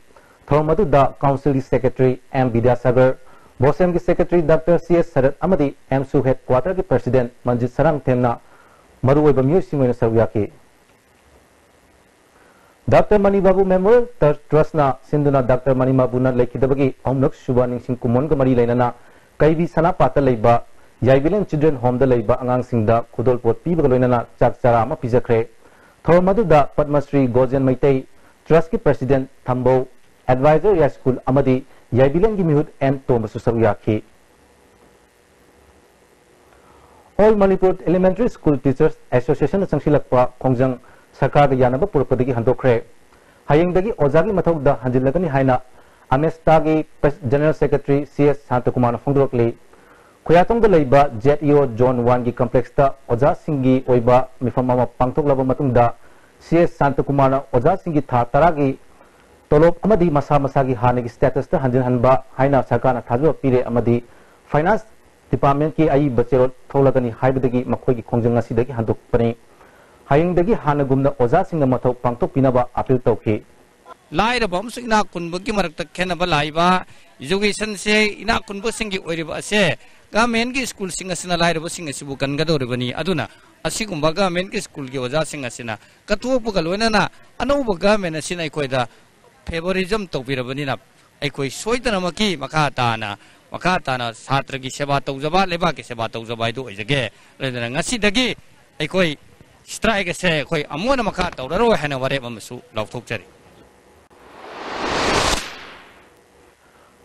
ꯊꯧꯔꯝ ꯑꯗꯨꯗ ꯀꯥꯎꯟꯁꯤꯜꯒꯤ ꯁꯦꯀ꯭ꯔꯦꯇꯔꯤ ꯑꯦꯝ ꯕꯤꯗ꯭ꯌꯥꯁꯥꯒꯔ, ꯕꯣꯁꯦꯝꯒꯤ ꯁꯦꯀ꯭ꯔꯦꯇꯔꯤ ꯗꯥꯛꯇꯔ ꯁꯤ ꯑꯦꯁ ꯁꯔꯠ ꯑꯃꯗꯤ ꯑꯦꯝꯁꯨ ꯍꯦꯗ ꯀ꯭ꯋꯥꯇꯔꯒꯤ ꯄ꯭ꯔꯁꯤꯗꯦꯟꯠ ꯃꯟꯖꯤꯠ ꯁꯔꯥꯡꯊꯦꯝꯅ ꯃꯔꯨꯑꯣꯏꯕ ꯃꯤꯑꯣꯏꯁꯤꯡ ꯑꯣꯏꯅ ꯁꯔꯨꯛ ꯌꯥꯈꯤ꯫ ꯗꯥꯛꯇꯔ ꯃꯅꯤꯕꯥꯕꯨ ꯃꯦꯃꯣꯔꯤꯌꯦꯜ ꯇ꯭ꯔꯁ ꯇ꯭ꯔꯁꯅ ꯁꯤꯟꯗꯨꯅ ꯗꯥꯛꯇꯔ ꯃꯅꯤꯕꯥꯕꯨꯅ ꯂꯩꯈꯤꯗꯕꯒꯤ ꯑꯍꯨꯝꯂꯛ ꯁꯨꯕ ꯅꯤꯡꯁꯤꯡ ꯀꯨꯝꯑꯣꯟꯒ ꯃꯔꯤ ꯂꯩꯅꯅ ꯀꯩꯕꯤ ꯁꯅꯥꯄꯥꯠꯇ ꯂꯩꯕ ꯌꯥꯏꯕꯤꯂꯦꯟ ꯆꯤꯜꯗ꯭ꯔꯦꯟ ꯍꯣꯝꯗ ꯂꯩꯕ ꯑꯉꯥꯡꯁꯤꯡꯗ ꯈꯨꯗꯣꯜꯄꯣꯠ ꯄꯤꯕꯒ ꯂꯣꯏꯅꯅ ꯆꯥꯛ ꯆꯔꯥ ꯑꯃ ꯄꯤꯖꯈ꯭ꯔꯦ꯫ ꯊꯧꯔꯝ ꯑꯗꯨꯗ ꯄꯗꯃꯁ꯭ꯔꯤ ꯒꯣꯖꯦꯟ ꯃꯩꯇꯩ, ꯇ꯭ꯔꯁꯀꯤ ꯄ꯭ꯔꯁꯤꯗꯦꯟꯠ ꯊꯝꯕꯧ, ꯑꯦꯗꯚꯥꯏꯖꯔ ꯌꯥꯏꯁ꯭ꯀꯨꯜ ꯑꯃꯗꯤ ꯌꯥꯏꯕꯤꯂꯦꯟꯒꯤ ꯃꯤꯍꯨꯠ ꯑꯦꯝ ꯇꯣꯝꯕꯁꯨ ꯁꯔꯨꯛ ꯌꯥꯈꯤ꯫ All Manipur Elementary School Teachers Association ꯅ ꯆꯪꯁꯤꯜꯂꯛꯄ ꯈꯣꯡꯖꯪ ꯁꯔꯀꯥꯔꯒ ꯌꯥꯅꯕ ꯄꯨꯔꯛꯄꯗꯒꯤ ꯍꯟꯗꯣꯛꯈ꯭ꯔꯦ꯫ ꯍꯌꯦꯡꯗꯒꯤ ꯑꯣꯖꯥꯒꯤ ꯃꯊꯧꯗ ꯍꯟꯖꯤꯜꯂꯒꯅꯤ ꯍꯥꯏꯅ ꯑꯃꯦꯁꯇꯥꯒꯤ ꯖꯦꯅꯔꯦꯜ ꯁꯦꯀ꯭ꯔꯦꯇꯔꯤ ꯁꯤ ꯑꯦꯁ ꯁꯥꯟꯇꯀꯨꯃꯥꯔꯅ ꯐꯣꯡꯗꯣꯔꯛꯂꯤ꯫ ꯈꯨꯌꯥꯊꯣꯡꯗ ꯂꯩꯕ ꯖꯦꯠ ꯏ ꯑꯣ ꯖꯣꯟ ꯋꯥꯟꯒꯤ ꯀꯝꯄ꯭ꯂꯦꯛꯁꯇ ꯑꯣꯖꯥꯁꯤꯡꯒꯤ ꯑꯣꯏꯕ ꯃꯤꯐꯝ ꯑꯃ ꯄꯥꯡꯊꯣꯛꯂꯕ ꯃꯇꯨꯡꯗ ꯁꯤ ꯑꯦꯁ ꯁꯥꯟꯇꯀꯨꯃꯥꯔꯅ ꯑꯣꯖꯥꯁꯤꯡꯒꯤ ꯊꯥ ꯇꯔꯥꯒꯤ ꯇꯣꯂꯣꯞ ꯑꯃꯗꯤ ꯃꯁꯥ ꯃꯁꯥꯒꯤ ꯍꯥꯟꯅꯒꯤ ꯁ꯭ꯇꯦꯇꯁꯇ ꯍꯟꯖꯤꯟꯍꯟꯕ ꯍꯥꯏꯅ ꯁꯔꯀꯥꯔꯅ ꯊꯥꯖꯕ ꯄꯤꯔꯦ ꯑꯃꯗꯤ ꯐꯥꯏꯅꯥꯟꯁ ꯗꯤꯄꯥꯔꯠꯃꯦꯟꯠꯀꯤ ꯑꯏꯕ ꯆꯦꯔꯣꯜ ꯊꯣꯛꯂꯒꯅꯤ ꯍꯥꯏꯕꯗꯒꯤ ꯃꯈꯣꯏꯒꯤ ꯈꯣꯡꯖꯪ ꯉꯁꯤꯗꯒꯤ ꯍꯟꯗꯣꯛꯄꯅꯤ꯫ ꯍꯌꯦꯡꯗꯒꯤ ꯍꯥꯟꯅꯒꯨꯝꯅ ꯑꯣꯖꯥꯁꯤꯡꯅ ꯃꯊꯧ ꯄꯥꯡꯊꯣꯛꯄꯤꯅꯕ ꯑꯥꯄꯤꯜ ꯇꯧꯈꯤ꯫ ꯂꯥꯏꯔꯕ ꯑꯃꯁꯨꯡ ꯏꯅꯥꯛ ꯈꯨꯟꯕꯒꯤ ꯃꯔꯛꯇ ꯈꯦꯠꯅꯕ ꯂꯥꯛꯏꯕ, ꯏꯖꯨꯀꯦꯁꯟꯁꯦ ꯏꯅꯥꯛ ꯈꯨꯟꯕꯁꯤꯡꯒꯤ ꯑꯣꯏꯔꯤꯕ ꯑꯁꯦ ꯒꯃꯦꯟꯒꯤ ꯁ꯭ꯀꯨꯜꯁꯤꯡ ꯑꯁꯤꯅ ꯂꯥꯏꯔꯕꯁꯤꯡ ꯑꯁꯤꯕꯨ ꯀꯟꯒꯗꯧꯔꯤꯕꯅꯤ꯫ ꯑꯗꯨꯅ ꯑꯁꯤꯒꯨꯝꯕ ꯒꯃꯦꯟꯒꯤ ꯁ꯭ꯀꯨꯜꯒꯤ ꯑꯣꯖꯥꯁꯤꯡ ꯑꯁꯤꯅ ꯀꯠꯊꯣꯛꯄꯒ ꯂꯣꯏꯅꯅ ꯑꯅꯧꯕ ꯒꯃꯦꯟ ꯑꯁꯤꯅ ꯑꯩꯈꯣꯏꯗ ꯐꯦꯚꯣꯔꯤꯖꯝ ꯇꯧꯕꯤꯔꯕꯅꯤꯅ ꯑꯩꯈꯣꯏ ꯁꯣꯏꯗꯅꯃꯛꯀꯤ ꯃꯈꯥ ꯇꯥꯅ, ꯃꯈꯥ ꯇꯥꯅ ꯁꯥꯇ꯭ꯔꯒꯤ ꯁꯦꯕꯥ ꯇꯧꯖꯕ, ꯂꯩꯕꯥꯛꯀꯤ ꯁꯦꯕꯥ ꯇꯧꯖꯕ ꯍꯥꯏꯗꯨ ꯑꯣꯏꯖꯒꯦ꯫ ꯑꯗꯨꯅ ꯉꯁꯤꯗꯒꯤ ꯑꯩꯈꯣꯏ ꯁ꯭ꯇ꯭ꯔꯥꯏꯛ ꯑꯁꯦ ꯑꯩꯈꯣꯏ ꯑꯃꯨꯛ ꯍꯟꯅ ꯃꯈꯥ ꯇꯧꯔꯔꯣꯏ ꯍꯥꯏꯅ ꯋꯥꯔꯦꯞ ꯑꯃꯁꯨ ꯂꯥꯎꯊꯣꯛꯆꯔꯤ꯫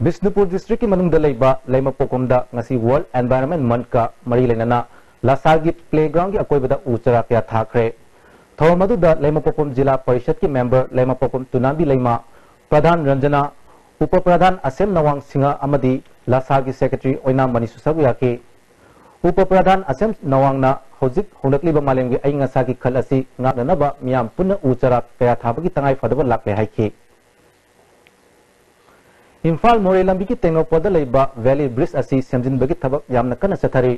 ꯕꯤꯁꯅꯨꯄꯨꯔ ꯗꯤꯁꯇ꯭ꯔꯤꯛꯀꯤ ꯃꯅꯨꯡꯗ ꯂꯩꯕ ꯂꯩꯃꯄꯣꯛꯄꯝꯗ ꯉꯁꯤ ꯋꯥꯔꯜꯗ ꯑꯦꯟꯚꯥꯏꯔꯟꯃꯦꯟ ꯃꯟꯊꯀ ꯃꯔꯤ ꯂꯩꯅꯅ ꯂꯥꯁꯥꯒꯤ ꯄ꯭ꯂꯦꯒ꯭ꯔꯥꯎꯟꯒꯤ ꯑꯀꯣꯏꯕꯗ ꯎ ꯆꯥꯔꯥ ꯀꯌꯥ ꯊꯥꯈ꯭ꯔꯦ꯫ ꯊꯧꯔꯝ ꯑꯗꯨꯗ ꯂꯩꯃꯄꯣꯛꯄꯝ ꯖꯤꯂꯥ ꯄꯔꯤꯁꯗꯀꯤ ꯃꯦꯝꯕꯔ ꯂꯩꯃꯄꯣꯛꯄꯝ ꯇꯨꯅꯥꯝꯕꯤ ꯂꯩꯃ, ꯄ꯭ꯔꯙꯥꯟ ꯔꯟꯖꯅꯥ, ꯎꯄ ꯄ꯭ꯔꯙꯥꯟ ꯑꯁꯦꯝ ꯅꯋꯥꯡ ꯁꯤꯡꯍ ꯑꯃꯗꯤ ꯂꯥꯁꯥꯒꯤ ꯁꯦꯀ꯭ꯔꯦꯇꯔꯤ ꯑꯣꯏꯅꯥꯝ ꯃꯅꯤꯁꯨ ꯁꯔꯨꯛ ꯌꯥꯈꯤ꯫ ꯎꯄ ꯄ꯭ꯔꯙꯥꯟ ꯑꯁꯦꯝ ꯅꯋꯥꯡꯅ ꯍꯧꯖꯤꯛ ꯍꯣꯡꯂꯛꯂꯤꯕ ꯃꯥꯂꯦꯝꯒꯤ ꯑꯏꯪ ꯑꯁꯥꯒꯤ ꯈꯜ ꯑꯁꯤ ꯉꯥꯛꯅꯅꯕ ꯃꯤꯌꯥꯝ ꯄꯨꯟꯅ ꯎ ꯆꯥꯔꯥ ꯀꯌꯥ ꯊꯥꯕꯒꯤ ꯇꯉꯥꯏ ꯐꯗꯕ ꯂꯥꯛꯂꯦ ꯍꯥꯏꯈꯤ꯫ ꯏꯝꯐꯥꯜ ꯃꯣꯔꯦ ꯂꯝꯕꯤꯒꯤ ꯇꯦꯡꯅꯧꯄꯜꯗ ꯂꯩꯕ ꯚꯦꯂꯤ ꯕ꯭ꯔꯤꯖ ꯑꯁꯤ ꯁꯦꯝꯖꯤꯟꯕꯒꯤ ꯊꯕꯛ ꯌꯥꯝꯅ ꯀꯟꯅ ꯆꯠꯊꯔꯤ꯫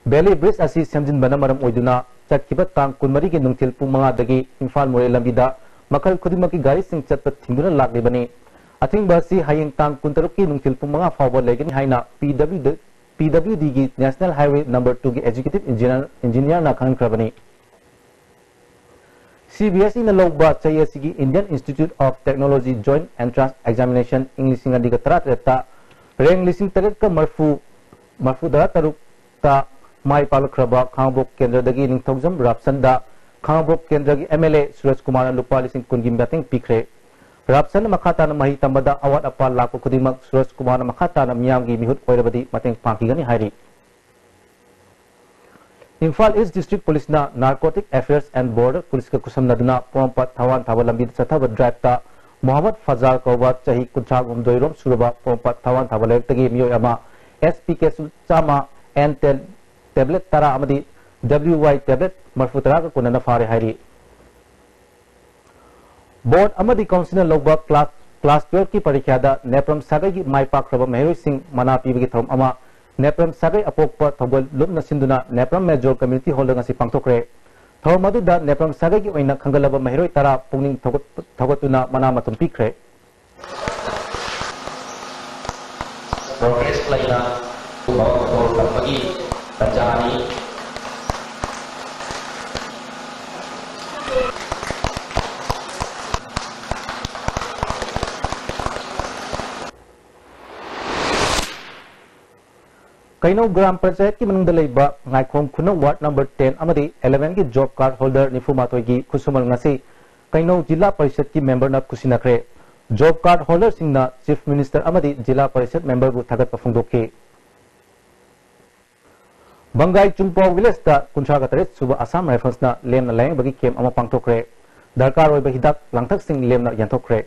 ꯚꯦꯂꯤ ꯕ꯭ꯔꯤꯖ ꯑꯁꯤ ꯁꯦꯝꯖꯤꯟꯕꯅ ꯃꯔꯝ ꯑꯣꯏꯗꯨꯅ ꯆꯠꯈꯤꯕ ꯇꯥꯡ ꯀꯨꯟꯃꯔꯤꯒꯤ ꯅꯨꯡꯊꯤꯜ ꯄꯨꯡ ꯃꯉꯥꯗꯒꯤ ꯏꯝꯐꯥꯜ ꯃꯣꯔꯦ ꯂꯝꯕꯤꯗ ꯃꯈꯜ ꯈꯨꯗꯤꯡꯃꯛꯀꯤ ꯒꯥꯔꯤꯁꯤꯡ ꯆꯠꯄ ꯊꯤꯡꯗꯨꯅ ꯂꯥꯛꯂꯤꯕꯅꯤ꯫ ꯑꯊꯤꯡꯕ ꯑꯁꯤ ꯍꯌꯦꯡ ꯇꯥꯡ ꯀꯨꯟꯇꯔꯨꯛꯀꯤ ꯅꯨꯡꯊꯤꯜ ꯄꯨꯡ ꯃꯉꯥ ꯐꯥꯎꯕ ꯂꯩꯒꯅꯤ ꯍꯥꯏꯅ ꯄꯤ ꯗꯕ꯭ꯂꯤꯎ ꯗꯤ, ꯄꯤ ꯗꯕ꯭ꯂꯤꯎ ꯗꯤꯒꯤ ꯅꯦꯁꯅꯦꯜ ꯍꯥꯏꯋꯦ ꯅꯝꯕꯔ ꯇꯨꯒꯤ ꯑꯦꯛꯖꯤꯀ꯭ꯌꯨꯇꯤꯚ ꯏꯟꯖꯤꯅꯤꯌꯔ, ꯏꯟꯖꯤꯅꯤꯌꯔꯅ ꯈꯪꯍꯟꯈ꯭ꯔꯕꯅꯤ꯫ ꯁꯤ ꯕꯤ ꯑꯦꯁ ꯏꯅ ꯂꯧꯕ ꯆꯍꯤ ꯑꯁꯤꯒꯤ Indian Institute of Technology Joint Entrance Examination ꯏꯪ ꯂꯤꯁꯤꯡ ꯑꯅꯤꯒ ꯇꯔꯥꯇꯔꯦꯠꯇ ꯔꯦꯡ ꯂꯤꯁꯤꯡ ꯇꯔꯦꯠꯀ ꯃꯔꯐꯨ, ꯃꯔꯐꯨ ꯇꯔꯥ ꯇꯔꯨꯛꯇ ꯃꯥꯏ ꯄꯥꯛꯂꯛꯈ꯭ꯔꯕ ꯈꯥꯉꯕꯣꯛ ꯀꯦꯟꯗ꯭ꯔꯗꯒꯤ ꯅꯤꯡꯊꯧꯖꯝ ꯔꯥꯞꯁꯟꯗ ꯈꯥꯉꯕꯣꯛ ꯀꯦꯟꯗ꯭ꯔꯒꯤ ꯑꯦꯝ ꯑꯦꯜ ꯑꯦ ꯁꯨꯔꯖ ꯀꯨꯃꯥꯔꯅ ꯂꯨꯄꯥ ꯂꯤꯁꯤꯡ ꯀꯨꯟꯒꯤ ꯃꯇꯦꯡ ꯄꯤꯈ꯭ꯔꯦ꯫ ꯔꯥꯞꯁꯟꯅ ꯃꯈꯥ ꯇꯥꯅ ꯃꯍꯩ ꯇꯝꯕꯗ ꯑꯋꯥꯠ ꯑꯄꯥ ꯂꯥꯛꯄ ꯈꯨꯗꯤꯡꯃꯛ ꯁꯨꯔꯖ ꯀꯨꯃꯥꯔꯅ ꯃꯈꯥ ꯇꯥꯅ ꯃꯤꯌꯥꯝꯒꯤ ꯃꯤꯍꯨꯠ ꯑꯣꯏꯔꯕꯗꯤ ꯃꯇꯦꯡ ꯄꯥꯡꯈꯤꯒꯅꯤ ꯍꯥꯏꯔꯤ꯫ ꯏꯝꯐꯥꯜ ꯏꯁ ꯗꯤꯁꯇ꯭ꯔꯤꯛ ꯄꯨꯂꯤꯁꯅ Narcotic Affairs and Border ꯄꯨꯂꯤꯁꯀ ꯈꯨꯠꯁꯝꯅꯗꯨꯅ ꯄꯣꯔꯣꯝꯄꯥꯠ ꯊꯋꯥꯟ ꯊꯥꯕ ꯂꯝꯕꯤꯗ ꯆꯠꯊꯕ ꯗ꯭ꯔꯥꯏꯚꯇ ꯃꯣꯍꯝꯃꯗ ꯐꯖꯥꯜ ꯀꯧꯕ ꯆꯍꯤ ꯀꯨꯟꯊ꯭ꯔꯥ ꯍꯨꯝꯗꯣꯏ ꯔꯣꯝ ꯁꯨꯔꯕ ꯄꯣꯔꯣꯝꯄꯥꯠ ꯊꯋꯥꯟ ꯊꯥꯕ ꯂꯩꯔꯛꯇꯒꯤ ꯃꯤꯑꯣꯏ ꯑꯃ ꯑꯦꯁ ꯄꯤ ꯀꯦ ꯆꯥꯝꯃ, ꯑꯦꯟ ꯇꯦꯟ ꯇꯦꯕ꯭ꯂꯦꯠ ꯇꯔꯥ ꯑꯃꯗꯤ ꯗꯕ꯭ꯂꯤꯎ ꯋꯥꯏ ꯇꯦꯕ꯭ꯂꯦꯠ ꯃꯔꯐꯨ ꯇꯔꯥꯒ ꯀꯣꯟꯅꯅ ꯐꯥꯔꯦ ꯍꯥꯏꯔꯤ꯫ ꯕꯣꯔꯗ ꯑꯃꯗꯤ ꯀꯥꯎꯟꯁꯤꯜꯅ ꯂꯧꯕ ꯀ꯭ꯂꯥꯁ, ꯀ꯭ꯂꯥꯁ ꯇꯨꯋꯦꯜꯐꯀꯤ ꯄꯔꯤꯈ꯭ꯌꯥꯗ ꯅꯦꯄ꯭ꯔꯝ ꯁꯥꯒꯩꯒꯤ ꯃꯥꯏ ꯄꯥꯛꯈ꯭ꯔꯕ ꯃꯍꯩꯔꯣꯏꯁꯤꯡ ꯃꯅꯥ ꯄꯤꯕꯒꯤ ꯊꯧꯔꯝ ꯑꯃ ꯅꯦꯄ꯭ꯔꯝ ꯁꯥꯒꯩ ꯑꯄꯣꯛꯄ ꯊꯧꯒꯜ ꯂꯨꯞꯅ ꯁꯤꯟꯗꯨꯅ ꯅꯦꯄ꯭ꯔꯝ ꯃꯦꯖꯣꯔ ꯀꯝꯃ꯭ꯌꯨꯅꯤꯇꯤ ꯍꯣꯜꯗ ꯉꯁꯤ ꯄꯥꯡꯊꯣꯛꯈ꯭ꯔꯦ꯫ ꯊꯧꯔꯝ ꯑꯗꯨꯗ ꯅꯦꯄ꯭ꯔꯝ ꯁꯥꯒꯩꯒꯤ ꯑꯣꯏꯅ ꯈꯟꯒꯠꯂꯕ ꯃꯍꯩꯔꯣꯏ ꯇꯔꯥ ꯄꯨꯛꯅꯤꯡ ꯊꯧꯒꯠ-, ꯊꯧꯒꯠꯇꯨꯅ ꯃꯅꯥ ꯃꯊꯨꯝ ꯄꯤꯈ꯭ꯔꯦ꯫ ꯄ꯭ꯔꯣꯒ꯭ꯔꯦꯁ ꯂꯩꯅ ꯐꯨꯠꯕꯣꯜ ꯇꯝꯕꯒꯤ ꯇꯟꯖꯥꯅꯤ꯫ ꯀꯩꯅꯧ ꯒ꯭ꯔꯥꯝ ꯄꯟꯆꯥꯌꯠꯀꯤ ꯃꯅꯨꯡꯗ ꯂꯩꯕ ꯉꯥꯏꯈꯣꯡ ꯈꯨꯅꯧ ꯋꯥꯔꯗ ꯅꯝꯕꯔ ꯇꯦꯟ ꯑꯃꯗꯤ ꯑꯦꯂꯦꯚꯦꯟꯒꯤ ꯖꯣꯕ ꯀꯥꯔꯗ ꯍꯣꯜꯗꯔ ꯅꯤꯐꯨ ꯃꯥꯊꯣꯏꯒꯤ ꯈꯨꯠꯁꯨꯃꯟ ꯉꯁꯤ ꯀꯩꯅꯧ ꯖꯤꯂꯥ ꯄꯔꯤꯁꯠꯀꯤ ꯃꯦꯝꯕꯔꯅ ꯈꯨꯠꯁꯤꯟꯅꯈ꯭ꯔꯦ꯫ ꯖꯣꯕ ꯀꯥꯔꯗ ꯍꯣꯜꯗꯔꯁꯤꯡꯅ ꯆꯤꯐ ꯃꯤꯅꯤꯁꯇꯔ ꯑꯃꯗꯤ ꯖꯤꯂꯥ ꯄꯔꯤꯁꯠ ꯃꯦꯝꯕꯔꯕꯨ ꯊꯥꯒꯠꯄ ꯐꯣꯡꯗꯣꯛꯈꯤ꯫ ꯕꯪꯒꯥꯏ ꯆꯨꯡꯄꯥꯎ ꯚꯤꯂꯦꯖꯇ ꯀꯨꯟꯊ꯭ꯔꯥꯒ ꯇꯔꯦꯠ ꯁꯨꯕ ꯑꯁꯥꯝ ꯔꯥꯏꯐꯜꯁꯅ ꯂꯦꯝꯅ ꯂꯥꯌꯦꯡꯕꯒꯤ ꯀꯦꯝꯞ ꯑꯃ ꯄꯥꯡꯊꯣꯛꯈ꯭ꯔꯦ꯫ ꯗꯔꯀꯥꯔ ꯑꯣꯏꯕ ꯍꯤꯗꯥꯛ ꯂꯥꯡꯊꯛꯁꯤꯡ ꯂꯦꯝꯅ ꯌꯦꯟꯊꯣꯛꯈ꯭ꯔꯦ꯫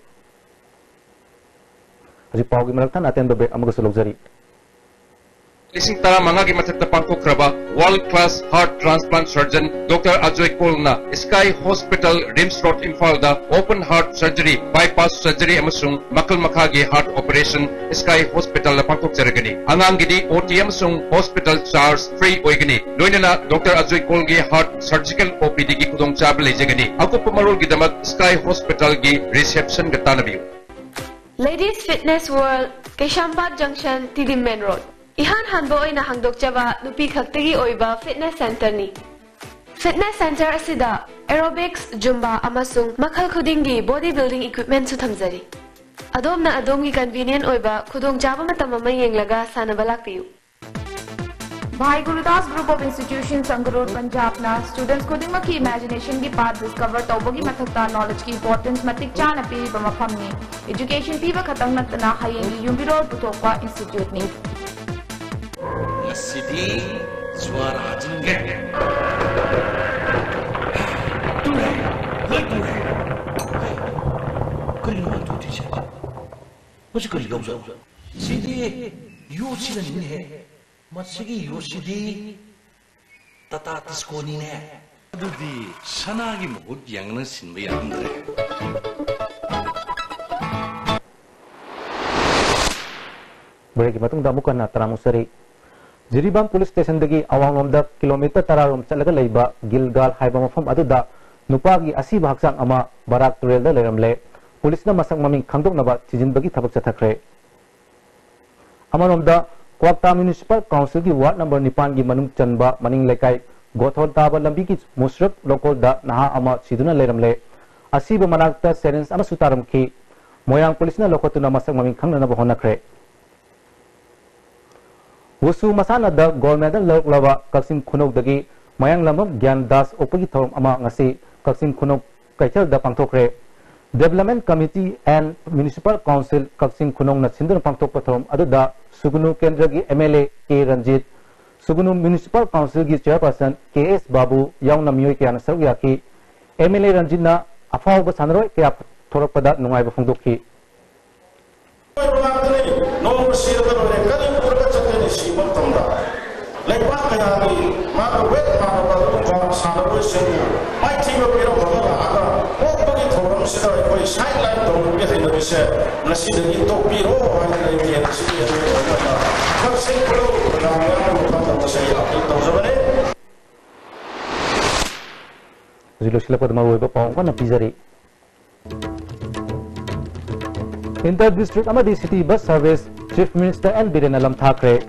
ꯍꯧꯖꯤꯛ ꯄꯥꯎꯒꯤ ꯃꯔꯛ ꯊꯠꯅ ꯑꯇꯦꯟꯕ ꯕ꯭ꯔꯦꯛ ꯑꯃꯒꯁꯨ ꯂꯧꯖꯔꯤ꯫ ꯂꯤꯁꯤꯡ ꯇꯔꯥꯃꯉꯥꯒꯤ ꯃꯊꯛꯇ ꯄꯥꯡꯊꯣꯛꯈ꯭ꯔꯕ world class heart transplant surgeon doctor Ajoy ꯀꯣꯜꯅ ꯁ꯭ꯀꯥꯏ ꯍꯣꯁꯄꯤꯇꯥꯜ, ꯔꯤꯝꯁ ꯔꯣꯗ, ꯏꯝꯐꯥꯜꯗ open heart surgery, bypass surgery ꯑꯃꯁꯨꯡ ꯃꯈꯜ ꯃꯈꯥꯒꯤ ꯍꯥꯔꯠ ꯑꯣꯄꯔꯦꯁꯟ ꯁ꯭ꯀꯥꯏ ꯍꯣꯁꯄꯤꯇꯥꯜꯗ ꯄꯥꯡꯊꯣꯛꯆꯔꯒꯅꯤ꯫ ꯑꯉꯥꯡꯒꯤꯗꯤ ꯑꯣ ꯇꯤ ꯑꯃꯁꯨꯡ ꯍꯣꯁꯄꯤꯇꯥꯜ ꯆꯥꯔꯖ ꯐ꯭ꯔꯤ ꯑꯣꯏꯒꯅꯤ꯫ ꯂꯣꯏꯅꯅ ꯗꯣꯛꯇꯔ ꯑꯖꯣꯏ ꯀꯣꯜꯒꯤ ꯍꯥꯔꯠ ꯁꯔꯖꯤꯀꯦꯜ ꯑꯣ ꯄꯤ ꯗꯤꯒꯤ ꯈꯨꯗꯣꯡꯆꯥꯕ ꯂꯩꯖꯒꯅꯤ꯫ ꯑꯀꯨꯞꯄ ꯃꯔꯣꯜꯒꯤꯗꯃꯛ ꯁ꯭ꯀꯥꯏ ꯍꯣꯁꯄꯤꯇꯥꯜꯒꯤ ꯔꯤꯁꯦꯞꯁꯟꯒ ꯇꯥꯟꯅꯕꯤꯌꯨ꯫ Ladies Fitness World, ꯀꯩꯁꯥꯝꯄꯥꯠ ꯖꯪꯁꯟ, ꯇꯤꯗꯤꯝ ꯃꯦꯟ ꯔꯣꯗ꯫ ꯏꯍꯥꯟ ꯍꯥꯟꯕ ꯑꯣꯏꯅ ꯍꯥꯡꯗꯣꯛꯆꯕ ꯅꯨꯄꯤ ꯈꯛꯇꯒꯤ ꯑꯣꯏꯕ ꯐꯤꯠꯅꯦꯁ ꯁꯦꯟꯇꯔꯅꯤ꯫ ꯐꯤꯠꯅꯦꯁ ꯁꯦꯟꯇꯔ ꯑꯁꯤꯗ ꯑꯦꯔꯣꯕꯤꯛꯁ, ꯖꯨꯝꯕꯥ ꯑꯃꯁꯨꯡ ꯃꯈꯜ ꯈꯨꯗꯤꯡꯒꯤ ꯕꯣꯗꯤ ꯕꯤꯜꯗꯤꯡ ꯏꯀ꯭ꯋꯤꯞꯃꯦꯟꯠꯁꯨ ꯊꯝꯖꯔꯤ꯫ ꯑꯗꯣꯝꯅ ꯑꯗꯣꯝꯒꯤ ꯀꯟꯚꯤꯅꯤꯌꯦꯟꯠ ꯑꯣꯏꯕ ꯈꯨꯗꯣꯡꯆꯥꯕ ꯃꯇꯝ ꯑꯃ ꯌꯦꯡꯂꯒ ꯁꯥꯟꯅꯕ ꯂꯥꯛꯄꯤꯌꯨ꯫ Bhai Gurudas Group of Institutions, Sangrur, ꯄꯟꯖꯥꯕꯅ ꯁ꯭ꯇꯨꯗꯦꯟꯠꯁ ꯈꯨꯗꯤꯡꯃꯛꯀꯤ ꯏꯃꯦꯖꯤꯅꯦꯁꯟꯒꯤ ꯄꯥꯊ ꯗꯤꯁꯀꯚꯔ ꯇꯧꯕꯒꯤ ꯃꯊꯛꯇ ꯅꯣꯂꯦꯖꯀꯤ ꯏꯝꯄꯣꯔꯇꯦꯟꯁ ꯃꯇꯤꯛ ꯆꯥꯅ ꯄꯤꯔꯤꯕ ꯃꯐꯝꯅꯤ꯫ ꯑꯦꯖꯨꯀꯦꯁꯟ ꯄꯤꯕ ꯈꯛꯇꯪ ꯅꯠꯇꯅ ꯍꯌꯦꯡꯒꯤ ꯌꯨꯝꯕꯤꯔꯣꯜ ꯄꯨꯊꯣꯛꯄ ꯏꯟꯁꯇꯤꯇ꯭ꯌꯨꯠꯅꯤ꯫ ꯉꯁꯤꯗꯤ ꯖ꯭ꯋꯥꯔ ꯍꯥꯖꯤꯟꯒꯦ꯫ ꯇꯨꯔꯦ, ꯂꯣꯏ ꯇꯨꯔꯦ꯫ ꯀꯔꯤꯅꯣ ꯇꯨꯔꯤꯁꯦ? ꯃꯁꯤ ꯀꯔꯤ ꯌꯥꯎꯖꯥꯠꯅꯣ? ꯁꯤꯗꯤ ꯌꯣꯠꯁꯤꯅꯅꯤꯅꯦꯍꯦ꯫ ꯃꯁꯤꯒꯤ ꯌꯣꯠꯁꯤꯗꯤ ꯇꯥꯇꯥ ꯇꯤꯁꯀꯣꯅꯤꯅꯦ꯫ ꯑꯗꯨꯗꯤ ꯁꯅꯥꯒꯤ ꯃꯍꯨꯠ ꯌꯦꯡꯅ ꯁꯤꯟꯕ ꯌꯥꯔꯝꯗ꯭ꯔꯦ꯫ ꯕ꯭ꯔꯦꯛꯀꯤ ꯃꯇꯨꯡꯗ ꯑꯃꯨꯛ ꯍꯟꯅ ꯇꯔꯥꯃꯨꯛ ꯆꯔꯤ꯫ ꯖꯤꯔꯤꯕꯥꯝ ꯄꯨꯂꯤꯁ ꯁ꯭ꯇꯦꯁꯟꯗꯒꯤ ꯑꯋꯥꯡꯂꯣꯝꯗ ꯀꯤꯂꯣꯃꯤꯇꯔ ꯇꯔꯥ ꯔꯣꯝ ꯆꯠꯂꯒ ꯂꯩꯕ ꯒꯤꯜꯒꯥꯜ ꯍꯥꯏꯕ ꯃꯐꯝ ꯑꯗꯨꯗ ꯅꯨꯄꯥꯒꯤ ꯑꯁꯤꯕ ꯍꯛꯆꯥꯡ ꯑꯃ ꯕꯔꯥꯛ ꯇꯨꯔꯦꯜꯗ ꯂꯩꯔꯝꯂꯦ꯫ ꯄꯨꯂꯤꯁꯅ ꯃꯁꯛ ꯃꯃꯤꯡ ꯈꯪꯗꯣꯛꯅꯕ ꯊꯤꯖꯤꯟꯕꯒꯤ ꯊꯕꯛ ꯆꯠꯊꯈ꯭ꯔꯦ꯫ ꯑꯃꯔꯣꯝꯗ, ꯀ꯭ꯋꯥꯛꯇꯥ ꯃ꯭ꯌꯨꯅꯤꯁꯤꯄꯥꯜ ꯀꯥꯎꯟꯁꯤꯜꯒꯤ ꯋꯥꯔꯗ ꯅꯝꯕꯔ ꯅꯤꯄꯥꯟꯒꯤ ꯃꯅꯨꯡ ꯆꯟꯕ ꯃꯅꯤꯡ ꯂꯩꯀꯥꯏ ꯒꯣꯊꯣꯟ ꯇꯥꯕ ꯂꯝꯕꯤꯒꯤ ꯃꯨꯁꯔꯛ ꯂꯣꯀꯣꯜꯗ ꯅꯍꯥ ꯑꯃ ꯁꯤꯗꯨꯅ ꯂꯩꯔꯝꯂꯦ꯫ ꯑꯁꯤꯕ ꯃꯅꯥꯛꯇ ꯁꯦꯔꯦꯟꯖ ꯑꯃꯁꯨ ꯇꯥꯔꯝꯈꯤ꯫ ꯃꯣꯏꯔꯥꯡ ꯄꯨꯂꯤꯁꯅ ꯂꯧꯈꯠꯇꯨꯅ ꯃꯁꯛ ꯃꯃꯤꯡ ꯈꯪꯅꯅꯕ ꯍꯣꯠꯅꯈ꯭ꯔꯦ꯫ ꯋꯨꯁꯨ ꯃꯁꯥꯟꯅꯗ ꯒꯣꯜ ꯃꯦꯗꯜ ꯂꯧꯔꯛꯂꯕ ꯀꯛꯆꯤꯡ ꯈꯨꯅꯧꯗꯒꯤ ꯃꯌꯥꯡꯂꯝꯕꯝ ꯒ꯭ꯌꯥꯟ ꯗꯥꯁ ꯎꯞꯄꯒꯤ ꯊꯧꯔꯝ ꯑꯃ ꯉꯁꯤ ꯀꯛꯆꯤꯡ ꯈꯨꯅꯧ ꯀꯩꯊꯦꯜꯗ ꯄꯥꯡꯊꯣꯛꯈ꯭ꯔꯦ꯫ Development Committee and Municipal Council ꯀꯛꯆꯤꯡ ꯈꯨꯅꯧꯅ ꯁꯤꯟꯗꯨꯅ ꯄꯥꯡꯊꯣꯛꯄ ꯊꯧꯔꯝ ꯑꯗꯨꯗ ꯁꯨꯒꯨꯅꯨ ꯀꯦꯟꯗ꯭ꯔꯒꯤ M L A K Ranjit, ꯁꯨꯒꯨꯅꯨ Municipal Councilꯒꯤ Chairperson ꯀꯦ ꯑꯦꯁ ꯕꯥꯕꯨ ꯌꯥꯎꯅ ꯃꯤꯑꯣꯏ ꯀꯌꯥꯅ ꯁꯔꯨꯛ ꯌꯥꯈꯤ꯫ M L A ꯔꯟꯖꯤꯠꯅ ꯑꯐꯥꯎꯕ ꯁꯥꯟꯅꯔꯣꯏ ꯀꯌꯥ ꯊꯣꯔꯛꯄꯗ ꯅꯨꯡꯉꯥꯏꯕ ꯐꯣꯡꯗꯣꯛꯈꯤ꯫ ꯅꯣꯡꯃ ꯁꯤꯔꯒ ꯂꯣꯏꯔꯦ, ꯀꯔꯤ ꯄꯨꯔꯒ ꯆꯠꯀꯅꯤ ꯁꯤꯕ ꯃꯇꯝꯗ? ꯂꯩꯕꯥꯛ ꯀꯌꯥꯒꯤ ꯃꯥꯒ ꯋꯦꯠ ꯃꯥꯟꯅꯕ ꯑꯗꯨꯒꯨꯝꯕ ꯁꯥꯟꯅꯔꯣꯏꯁꯤꯡꯕꯨ ꯃꯥꯏꯊꯤꯕ ꯄꯤꯔꯝꯃꯒ ꯂꯥꯛꯑꯒ ꯑꯣꯛꯄꯒꯤ ꯊꯧꯔꯝꯁꯤꯗ ꯑꯩꯈꯣꯏ ꯁꯥꯏꯠ ꯂꯥꯏꯟ ꯇꯧꯕꯒꯤ ꯍꯩꯅꯕꯤꯁꯦ ꯉꯁꯤꯗꯒꯤ ꯇꯣꯛꯄꯤꯔꯣ ꯍꯥꯏꯗꯅ ꯑꯩ ꯃꯤꯍꯦꯟ ꯑꯁꯤꯒꯤ ꯑꯣꯏꯅ ꯀꯛꯆꯤꯡ ꯈꯨꯅꯧ ꯄ꯭ꯔꯖꯥ ꯃꯌꯥꯝꯒꯤ ꯃꯐꯝ ꯊꯝꯕꯁꯦ ꯑꯩ ꯑꯥꯄꯤꯜ ꯇꯧꯖꯕꯅꯤ꯫ ꯍꯧꯖꯤꯛ ꯂꯣꯏꯁꯤꯜꯂꯛꯄꯗ ꯃꯔꯨꯑꯣꯏꯕ ꯄꯥꯎ ꯑꯃ ꯀꯟꯅ ꯄꯤꯖꯔꯤ꯫ Inter district ꯑꯃꯗꯤ city bus service Chief Minister N ꯕꯤꯔꯦꯟꯅ ꯂꯝꯊꯥꯈ꯭ꯔꯦ꯫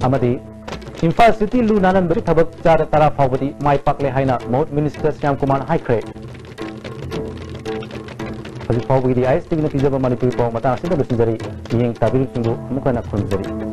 ꯑꯃꯗꯤ ꯏꯝꯐꯥꯜ city ꯂꯨ ꯅꯥꯟꯍꯟꯕꯒꯤ ꯊꯕꯛ ꯆꯥꯗ ꯇꯔꯥ ꯐꯥꯎꯕꯗꯤ ꯃꯥꯏ ꯄꯥꯛꯂꯦ ꯍꯥꯏꯅ ꯃꯍꯨꯠ Minister ꯁ꯭ꯌꯥꯝ ꯀꯨꯃꯥꯔꯅ ꯍꯥꯏꯈ꯭ꯔꯦ꯫ ꯍꯧꯖꯤꯛ ꯐꯥꯎꯕꯒꯤꯗꯤ ISTVꯅ ꯄꯤꯖꯕ ꯃꯅꯤꯄꯨꯔꯤ ꯄꯥꯎ ꯃꯇꯥꯡ ꯑꯁꯤꯗ ꯂꯣꯏꯁꯤꯟꯖꯔꯤ꯫ ꯃꯤꯠꯌꯦꯡ ꯇꯥꯕꯤꯔꯤꯕꯁꯤꯡꯕꯨ ꯑꯃꯨꯛ ꯍꯟꯅ ꯈꯨꯔꯨꯝꯖꯔꯤ꯫